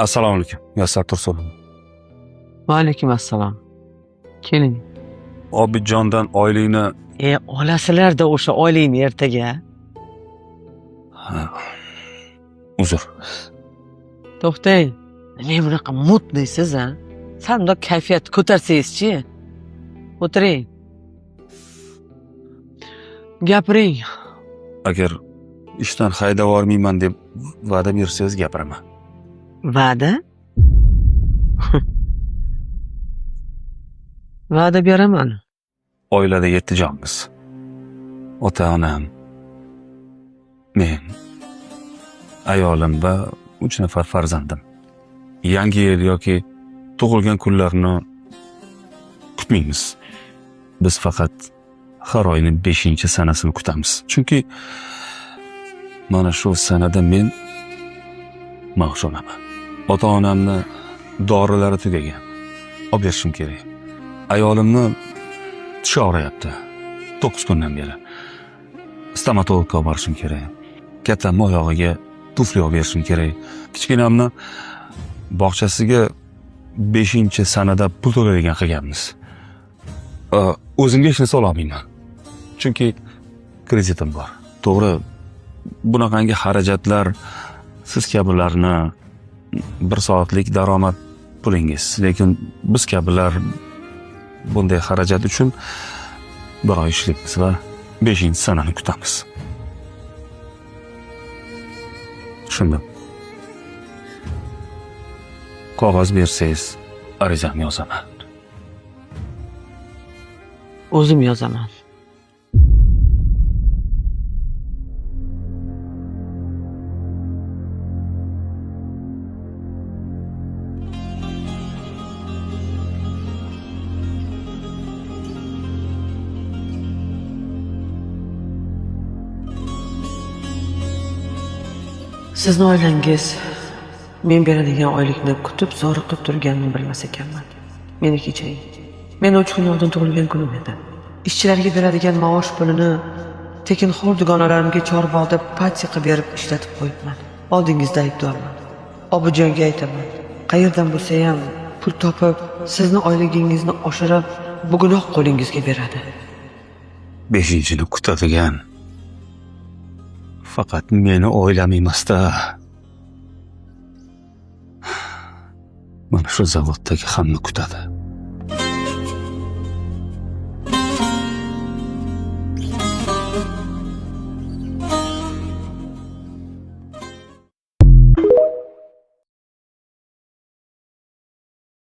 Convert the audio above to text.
Assalomu alaykum, Muyassar Tursunova. Va alaykum assalom. Keling. Obidjondan oylikni Olasizlar-da o'sha oylikni ertaga. Ha, uzr. To'xtang. Nima bunaqa mutniysiz, a? Sal bundoq kayfiyatni ko'tarsangizchi. O'tiring. Gapiring. Agar ishdan haydab yubormayman deb va'da bersangiz gapiraman. Va'da? Va'da beraman. Oilada 7 jonmiz. Ota-onam, men, ayolim va 3 nafar farzandim. Yangi yil yoki tug'ilgan kunlarni kutmaymiz. Biz faqat har oyning 5-sanasini kutamiz. Chunki mana shu sanada men maosh olaman. Ota-onamni dorilari tugagan. Olib berishim kerak. Ayolimni tishi og'riyapti. 9 kundan beri. Stomatologga olib borishim kerak. Kattamni oyog'iga tufli olib berishim kerak. Kichkinamni bog'chasiga 5-sanada pul to'laydigan qilganmiz. O'zimga hech narsa ololmayman. Chunki kreditim bor. To'g'ri, bunaqangi xarajatlar siz kabilarni 1 soatlik daromad pulingiz, lekin biz kabilar bunday xarajat uchun bir oy ishlaymiz va 5-sanani kutamiz. Tushundim. Qog'oz bersangiz, arizamni yozaman. O'zim yozaman. Sizni oilangiz men beradigan oylikni kutib zo'riqib turganini bilmas ekanman. Meni kechiring. Men 3 kun oldin tug'ilgan kunim edi. Ishchilarga beradigan maosh pulini tekinxo'r dugonalarimga chorbog'da patiya qilib berib ishlatib qo'yibman. Oldingizda aybdorman. Obidjonga aytaman. Qayerdan bo'lsa ham pul topib, sizni oyligingizni oshirib, bugunoq qo'lingizga beradi. 5-ni kutadigan faqat meni oilam emasda. Mana shu zavoddagi hamma kutadi.